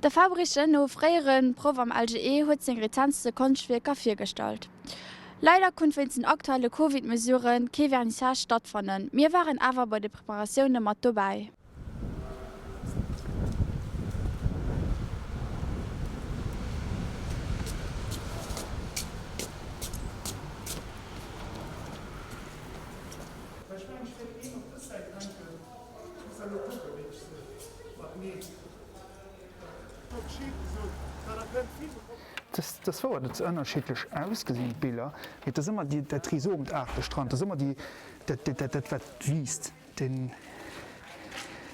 De Fabrice Genot, fréiere Proff am LGE, huet seng rezentste Konschtwierker virgestallt. Leider konnt wéinst den aktuelle Covid-Mesurë kee Vernissage stattfannen, mir waren awer bei de Preparatioune mat dobäi. Et ass wouer, datt se ënnerschiddlech ausgesinn, d'Biller, mee et ass ëmmer dat Rhizomentartegt dran, et ass ëmmer dat, wat wiisst, deen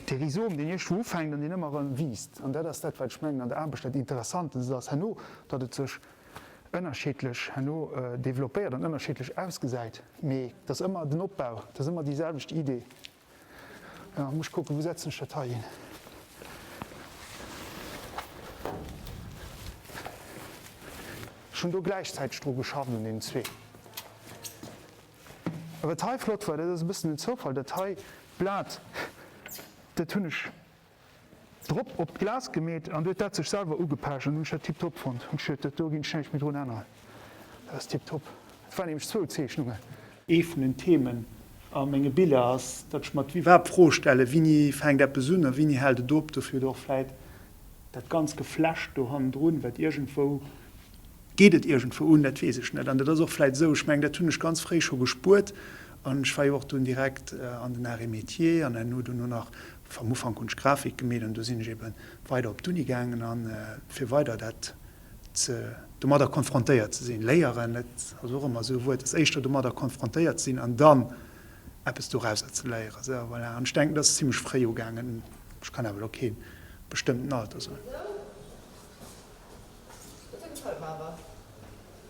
dee Rhizom, deen iergendwou ufänkt an deen ëmmer erëm wiisst. An dat ass dat, wat ech mengen an der Aarbecht dat Interessantest ass herno, datt et sech ënnerschiddlech herno developpéiert an ënnerschiddlech ausgesäit, mee et ass ëmmer den Opbau, et ass ëmmer déi selwecht Idee. Ja, muss kucken, wou setzen ech dat hei hin? Ech hunn do gläichzäiteg dru geschafft un deenen zwee. A wat hei flott war, dat ass e bëssen en Zoufall, dat hei Blat, dat hunn ech drop op d'Glas gemeet an du huet dat sech selwer ugepecht an hunn ech dat tiptop fonnt. Hunn ech geduet, dat do ginn ech näischt méi drun änneren, dat ass tiptop. Et waren nämlech zwou Zeechnungen. Ee vun den Themen a menge Biller ass, datt ech mer iwwerhaapt d'Fro stellen, Wéini fänkt eppes un a wéini hält et op? Dofir huet och vläit dat ganz Geflecht do hannendrun, wat iergendwou, geet et iergendwou un, dat weess ech net. An dat ass och vläit esou, ech mengen, dat hunn ech ganz fréi scho gespuert an ech war jo och dunn direkt an den Arts et Métiers an herno dono nach, am Ufank hunn ech Grafik gemeet an du sinn ech ebe weider op d'Uni gaangen a fir weider dat ze domadder konfrontéiert ze sinn. Léieren, dat ass och ëmmer esou e Wuert, ass éischter domadder konfrontéiert ze sinn an dann eppes dorauser ze léieren. Esou, voilà. An ech denken, dat ass zimlech fréi ugaangen. Ech kann awer elo kee bestëmmten Alter soen.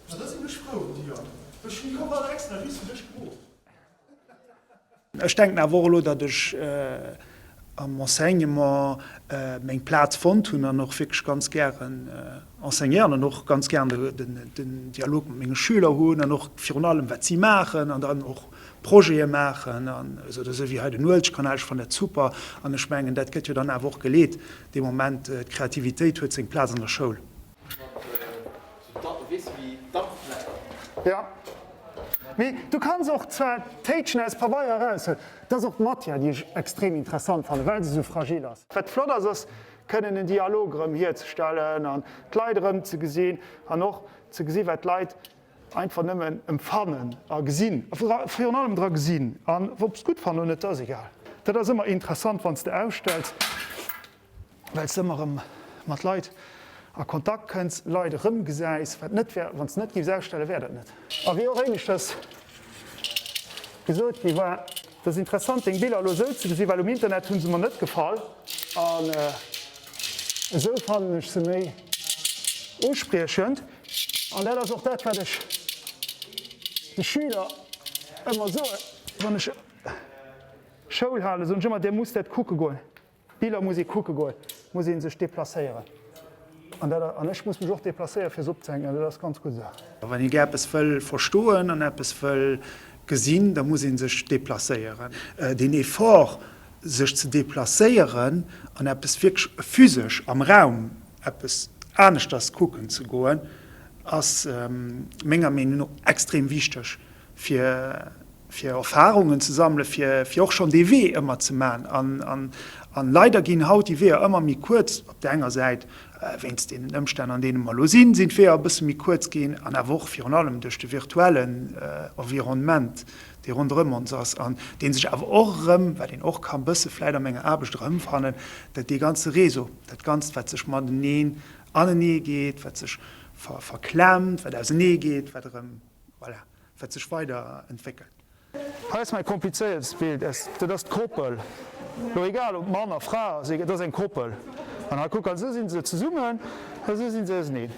Ma da sinn ech frou, Diane. Ech hunn déi Koralle extra just fir dech gemoolt. Ech denken awer och elo, datt ech am Enseignement meng Plaz fonnt hunn an och wierklech ganz gären enseignéieren an och ganz gären den Dialog mat menge Schüler hunn an och virun allem wat si maachen an dann och Projete maachen an esou. Dat ass esou wéi hei den Uelzechtkanal, ech fannen dat super an ech mengen dat gëtt jo dann awer och geleet dee Moment. D'Kreativitéit huet seng Plaz an der Schoul. Jo, mee du kanns och zwar d'Téitschen aus Pabeier eraushuelen. Dat ass och d'Matière, déi ech extrem interessant fannen, well se esou fragil ass. Wat flott ass, ass kënnen en Dialog erëm hierzestellen an d'Leit erëm ze gesinn an och ze gesi wat d'Leit einfach nëmmen emfannen a gesinn, virun allem dra gesinn. An ob se et gutt fannen oder net, dat ass egal. Dat ass ëmmer interessant, wann s de ausstells. Well s de ëmmer erëm mat Leit a Kontakt kënns, Leit erëmgesäis, wat net wär, wann s de net géifs ausstellen, wär dat net. A wéi och éineschters gesot gi war, et ass interessant deng Biller elo esou ze gesinn, well um Internet hu se mer net gefall an esou fannen ech se méi uspriechend. An dat ass och dat, wat ech de Schüler ëmmer soen, wann ech Schoul halen, soen ech ëmmer, Dir musst dat kucke goen. Biller muss ee kucke goen, muss ee sech deplacéieren. An dat, an ech muss mech och deplacéieren, fir se opzehänken, an dat ass ganz gutt esou. Wann ee gär eppes wëll verstoen an eppes wëll gesinn, da muss ee sech deplacéieren. Deen Effort, sech ze deplacéieren an eppes wierklech physesch am Raum eppes aneschters kucken ze goen, ass menger Meenung no extrem wichteg, fir fir Erfahrungen ze sammelen, fir fir och schonn dee Wee ëmmer ze man. An an an leider ginn haut déi Weeër ëmmer méi kuerz, op där enger Säit wéinst deenen Ëmstänn an deene mer elo sinn, sinn d'Weeër e bësse méi kuerz ginn, an awer och virun allem duerch de virtuellen Environnement, dee ronderëm ons ass an dee sech awer och erëm, wat een och ka bësse vläit a menger Aarbecht erëmfannen, dat dee ganze Réseau, dat Ganzt wat sech mateneen anenee geet, wat sech ver verklemmt, wat ausenee geet, wat erëm, voilà. Wat sech weider entwéckelt. Hei ass mäi komplizéiertst Bild, dat ass d'Koppel. Lo egal ob Mann a Fra ass, et ass eng Koppel. An hei kuck, an esou sinn se zesummen, a esou sinn se auseneen.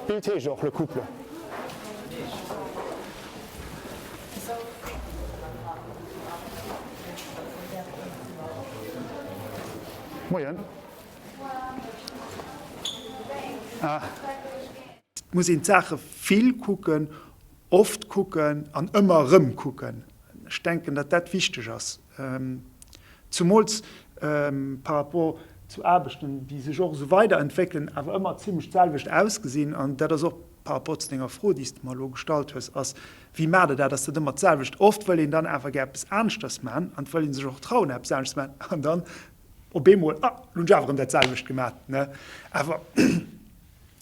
D'Bild heescht och Le Couple. Moien. Ah. Et muss een d'Saache vill kucken, oft kucken an ëmmer erëm kucken. Ech denken, datt dat wichteg ass, zumools par rapport. Zu Aarbechten, déi sech och esou weiderentwéckelen, awer ëmmer zimlech d'selwecht ausgesinn. An dat ass och par rapport zu denger Fro, déi s de mer elo gestallt hues, ass, Wéi maacht Der dat? Ass dat ëmmer d'selwecht? Oft wëll een dann awer gär eppes aneschters maachen an et wëll ee sech och trauen, eppes aneschters ze maachen. An dann op eemol, Ah, elo hunn ech awer erëm dat selwecht gemaach. Awer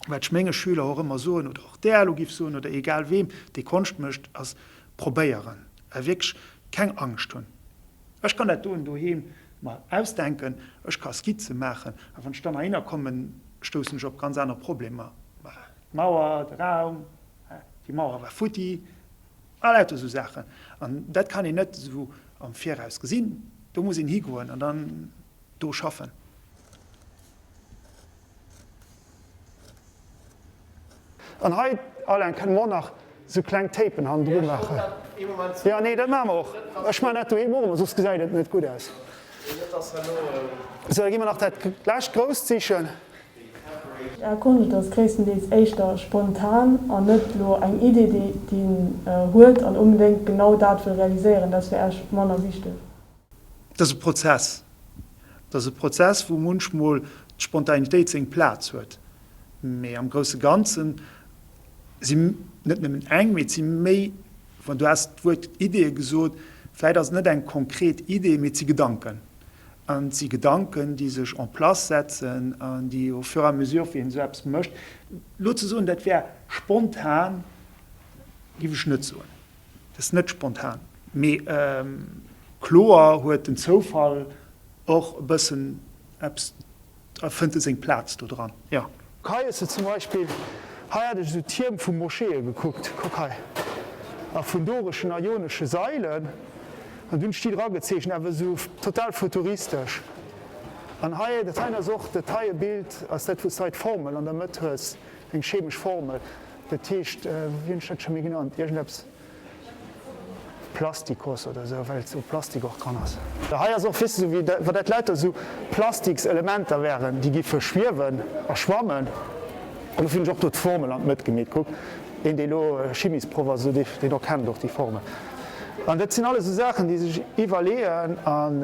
wat ech menge Schüler och ëmmer soen, oder och där elo giff soen, oder egal weem, dee Konscht mécht, ass, Probéieren a wierklech keng Angscht hunn. Ech kann dat doen doheem mer ausdenken, ech ka Skizze maachen, a wann ech dann heihinner kommen, stoussen ech op ganz aner Problemer, d'Mauer, de Raum, déi Mauer war futti, a lauter esou Saachen. An dat kann een net esou am Viraus gesinn, do muss een higoen an dann do schaffen. An hei, Alain, kënne mer och nach sou kleng Tapen hannendru maachen. Jo, nee, dat maache mer och. Ech maachen dat doheem och ëmmer, soss gesäit et net gutt aus. Sou, da gi mer nach dat lescht grousst sichen. Är Konscht ass gréisstendeels éischter spontan an net lo eng Idee, déi een huet an onbedéngt genau dat wëll realiséieren, dat wär Äech manner wichteg? Et ass e Prozess. Et ass e Prozess, wou munchmol d'Spontaneitéit seng Plaz huet. Mee am grousse Ganze si net nëmmen eng, mee et si méi, wann du has d'Wuert Ideeë gesot, vläicht ass et net eng konkret Idee, mee et si Gedanken. An et si Gedanken, déi sech en place setzen an déi au fur et à mesure, wéi een esou eppes mécht, elo ze soen, dat wär spontan, géif ech net soen. Dat ass net spontan, mee kloer huet den Zoufall och e bëssen eppes, fënnt e seng Plaz do dran, jo. Hei hues de zum Beispill, hei hat ech esou Tierm vu Moscheeë gekuckt, kuck hei, a vun doreschen a ionesche Sailen, an du hunn ech déi dragezeechent, awer esou total futuristesch. An hei, dat heien ass och, dat heie Bild ass dat, wou s de hei d'Formel an der Mëtt hues, eng chemesch Formel. Dat heescht, wéi hunn ech dat scho méi genannt, iergendeppes Plastikos oder esou, well et esou Plastik och dran ass. Hei ass och, weess de, esou wéi wa dat lauter esou Plastikselementer wären, déi giffe schwiewen a schwammen. An dofir hunn ech och do d'Formel an d'Mëtt gemeet. Kuck, een, dee elo Chimisproff ass, esou, deen erkennt och déi Formel. An dat sinn alles esou Saachen, déi sech iwwerleeën an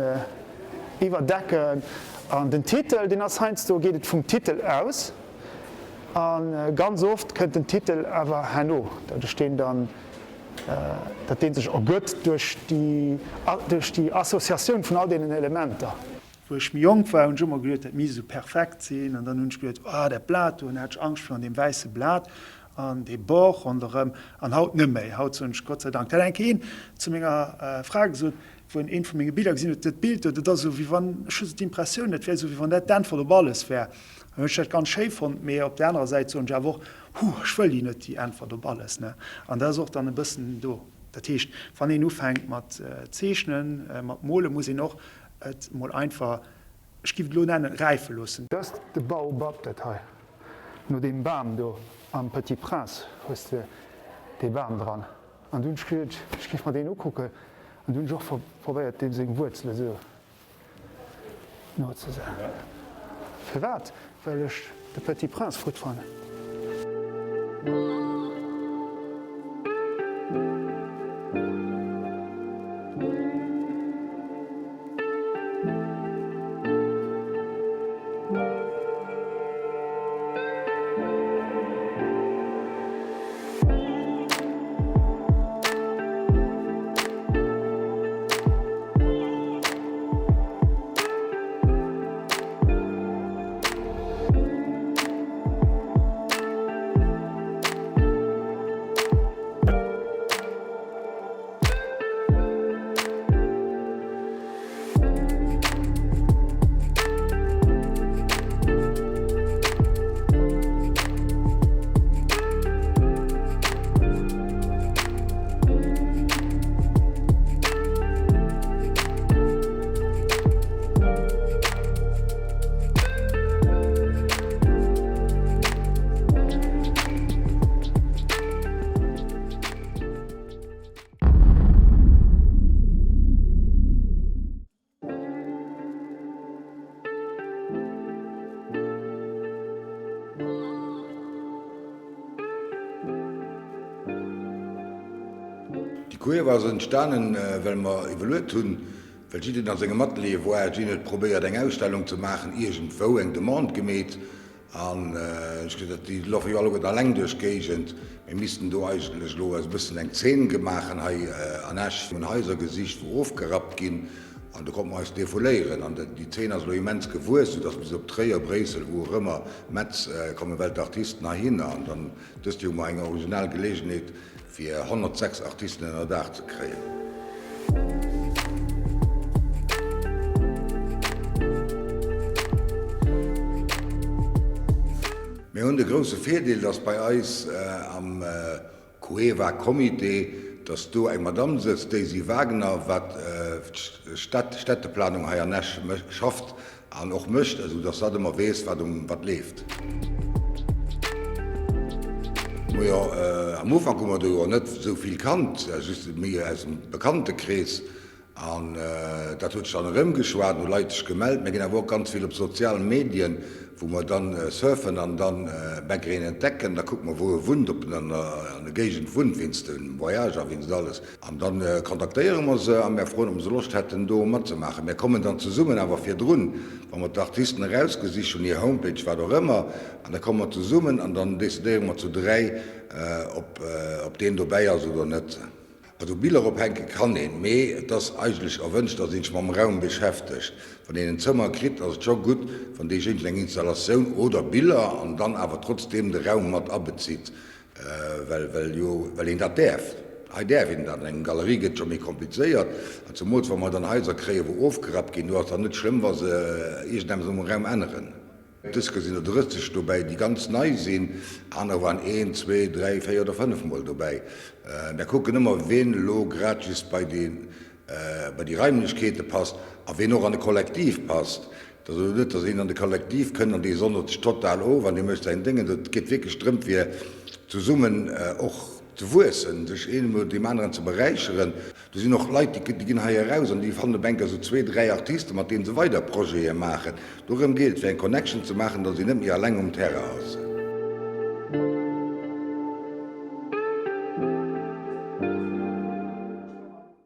iwwerdecken. An den Titel, deen ass heiansdo, geet et vum Titel aus. A ganz oft kënnt den Titel awer herno, datt ech deen dann, datt dee sech ergëtt duerch déi, duerch déi Associatioun vun all deenen Elementer. Wou ech méi jonk war, hunn ech ëmmer geduet, dat misst esou perfekt sinn. An dann hunn ech geduet, oh, dat Blat do, an da hat ech Angscht virun deem wäisse Blat an dee Bord ronderëm. An haut net méi. Haut soen ech, Gott sei Dank. Dat hat eng Kéier een zu menger Fra gesot, wou en eent vu menge Biller gesinn huet, dat Bild do, dat ass esou wéi wann, ech hu sou d'Impressioun, dat wär esou wéi wann dat d'Äntwert op alles wär. Dann hunn ech dat ganz schéi fonnt, mee op där anerer Säit soen ech awer och, Huh, ech wëll déi net, déi Äntwert op alles, ne? An dat ass och dann e bëssen do. Dat heescht, wann een ufänkt mat zeechnen, mat molen, muss een och et mol einfach, ech giff et elo nennen, räife loossen. Dat ass de Baobab, dat hei, no deem Bam do am Petit Prince hues de dee Bam dran. An du hunn ech geduet, ech géif mer deen ukucken, an du hunn ech och probéiert, deem seng Wuerzele sou nozesetzen. Firwat? Well ech de Petit Prince gutt fannen. Déi Cour ass entstanen, well mer iwwerluet hunn. Well jiddereen a sengem Atelier war, jiddereen huet probéiert eng Ausstellung ze maachen, iergendwou eng Demande gemeet. An ech gesot, déi loffe jo alleguerten alleng duerch d'Géigend, mir missten do eigentlech elo e bëssen eng Zeen maachen hei an Esch. Mir hunn Haiser gesicht, wou ofgerappt ginn, an do konnte mer eis defouléieren. An déi Zeen ass elo immens gewuess, soudass bis op Tréier, Bréissel, wou och ëmmer, Metz, komme well d'Artisten heihinner. An dann dëst Joer hu mer eng original Geleegenheet, Fir 106 Artisten ënner Daach ze kréien. Mir hunn de grousse Virdeel, dass bei eis am Coeva Comité, dass do eng Madame sëtzt, d'Daisy Wagner, wat d'Städteplanung hei an Esch schafft An och mécht, esou dass hatt ëmmer weess, wat um wat leeft. Majo, am Ufank hu mer do jo net esou vill kannt, just méi aus dem Bekanntekrees. An dat huet sech dann erëmgeschwat, hu Leit sech gemellt. Mir ginn awer och ganz vill op sozial Medien, wou mer dann surfen an dann Bäcker een entdecken. Da kucke mer, wou e wunnt, ob en an der Géigend wunnt, wéinst dem Voyage a wéinst alles. An da kontaktéiere mer se a mär froen, ob se Loscht hätten, do matzemaachen. Mär kommen dann zesummen, awer virdrun, wa mer d'Artisten erausgesicht hunn, hir Homepage, wat och ëmmer, an da komme mer zesummen an dann decidéiere mer zu 3, ob deen dobäi ass oder net. Also Biller ophänke kann een, mee et ass eigentlech erwënscht, datt een sech mam Raum beschäftegt. Wann een en Zëmmer kritt, ass et scho gutt, wann deejéinegen eng Installatioun oder Biller an dann awer trotzdeem de Raum mat abezitt. Well, well jo, well een dat däerf. Hei däerf een dat. An engem Galerie gëtt et scho méi komplizéiert. An zemools wa mer dann Haiser kréien, wou ofgerappt ginn, do ass dann net schlëmm, wa se iergendeppes um Raum änneren. Dës Kéier sinn der 30 dobäi, déi ganz nei sinn. Anerer waren een, zwee, dräi, véier oder fënnef Mol dobäi. Mär kucken ëmmer, ween elo grad just bei déi, bei déi Raimlechkeete passt a ween och an de Kollektiv passt. Et ass elo net, datt een an de Kollektiv kënnt an dee sondert sech total of an dee mécht säin Déngen. Et geet wierklech drëm, fir zesummen och ze wuessen, sech een emol deem aneren ze beräicheren. Do sinn och Leit, déi ginn hei eraus an déi fannen op eng Kéier esou zwee, dräi Artisten, mat deene se weider Projete maachen. Dorëm geet et, fir eng Connection ze maachen, datt een net méi alleng um Terrain ass.